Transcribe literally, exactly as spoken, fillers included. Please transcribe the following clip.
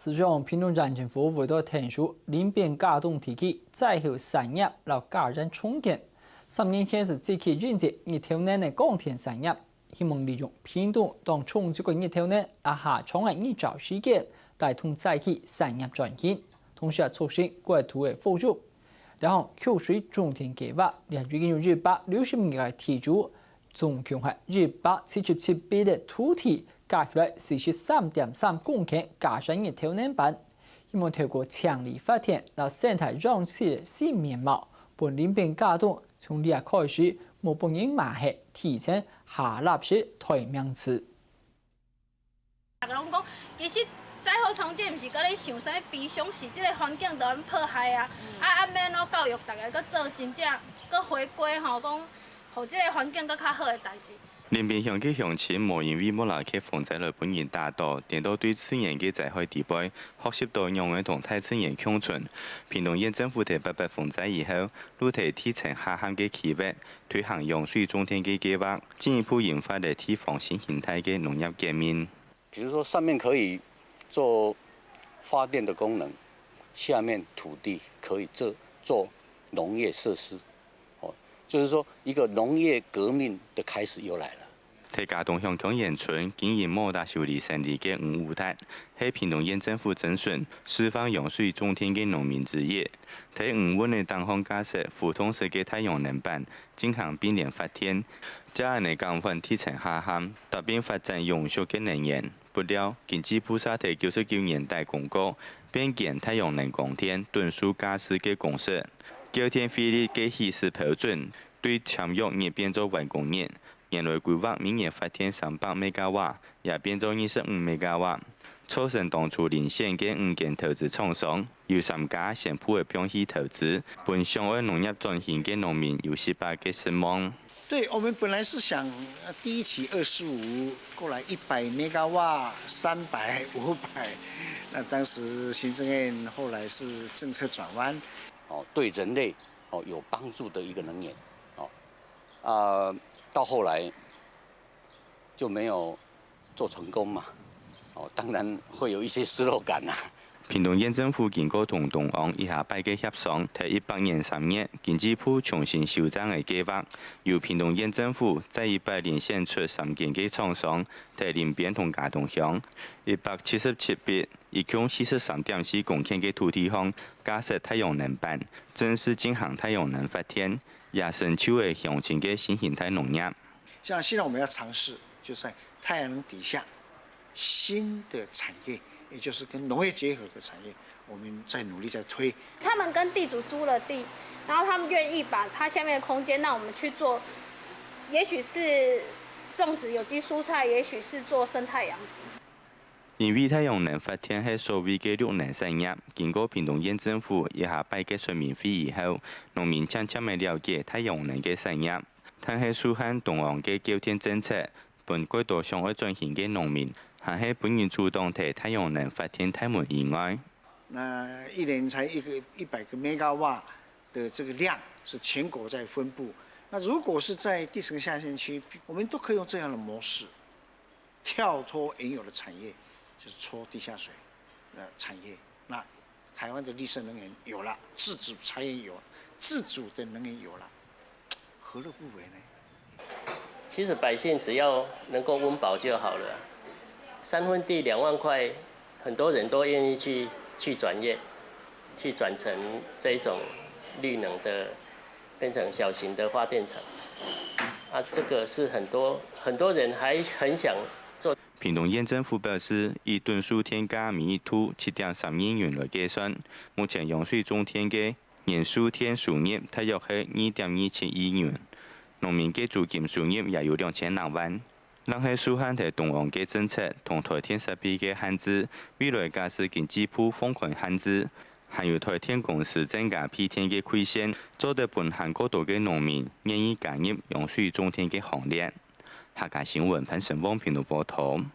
自從屏東縣政府為著𢯭手林邊佳冬地區災後產業摎家園重建，三年前就積極引進日頭能个光電產業，希望利用屏東當充足个日頭能摎下場个日照時間，帶動在地產業轉型，同時也促進國土个復育。這項休水種田計畫，這已經有一百六十名个地主，總共係一百七十七筆个土地，加起來四十三點三公頃，加上日頭能板。希望透過淨利發電摎生態養殖个新面貌，分林邊佳冬從這開始，無分人罵忒，提前下垃圾代名詞。 大家攏講，其實災後重建毋是講咧想啥物悲傷，是這个環境都按呢破壞啊。啊，按呢咯，教育大家，閣做真正，閣回歸吼，講，予這个環境閣較好个代誌。林邊鄉个鄉親無因為木柵个風災來分人打倒，顛倒對自然个災害裡背，學習到仰般同大自然共存。屏東縣政府在八八風災以後， 就在地層下陷个區域推行養水種田个計畫，進一步引發了地方新形態个農業革命。比如說，上面可以做發電的功能，下面土地可以做，做農業設施。哦，就是說，一個農業革命的開始又來了。 在佳冬鄉腔園村經營摩打修理生理个吳武達，係屏東縣政府徵詢示範養水種田个農民之一。在吳文个頂項架設浮動式个太陽能板，進行並聯發電，這樣來減緩地層下陷，搭並發展永續个能源。不料，經濟部煞在九十九年底公告，變更太陽能光電噸數價值个公式，購電費率个起始標準，對簽約日變做完工日。 原來規劃每年發電三百mega瓦，也變做二十五mega瓦，造成當初遴選个五間投資廠商，有三家宣布會放棄投資，分想愛農業轉型个農民有息把个失望。對，我們本來是想，呃，第一期二十五，過來一百mega瓦，三百、五百，那當時行政院後來是政策轉彎。哦，對人類，哦，有幫助的一個能源，哦， 啊，到後來就沒有做成功嘛。哦，當然會有一些失落感啊。屏東縣政府經過同東昂一下擺个協商，在一八年三月，經濟部重新修正个計畫，由屏東縣政府再一擺遴選出三間个廠商，在林邊同佳冬鄉一百七十七筆，一共四十三點四公頃个土地項，架設太陽能板，正式進行太陽能發電。 也成就了鄉親个新形態農業。像現在我們要嘗試，就在太陽能底下新的產業，也就是跟農業結合的產業，我們在努力在推。他們跟地主租了地，然後他們願意把它下面的空間讓我們去做，也許是種植有機蔬菜，也許是做生態養殖。 因為太陽能發電係所謂个綠能產業，經過屏東縣政府一下擺个說明會以後，農民漸漸仔了解太陽能个產業。但係受限東昂个購電政策，分蓋多想愛轉型个農民，還係分人阻擋在太陽能發電大門以外。那一年才一個，一百個mega瓦的這個量是全國在分布。那如果是在地層下陷區，我們都可以用這樣的模式。 跳脫原有的產業，就是抽地下水，呃，產業。那台灣的綠色能源有了，自主產業有，自主的能源有了，何樂不為呢？其實百姓只要能夠溫飽就好了啊。三分地兩萬塊，很多人都願意去，去轉業，去轉成這一種綠能的，變成小型的發電廠。啊，這個是很多，很多人還很想做。屏東縣政府表示，以噸數電價每一度七點三二元來計算，目前養水種田个年收電收入大約係二點二七億元，農民个租金收入也有兩千零萬。 但係受限在東昂个政策同台電設備个限制，未來假使經濟部放寬限制，還有台電公司增加配電个規線，做得分還較多个農民願意加入養水種田个行列。客家新聞潘成旺屏東報導。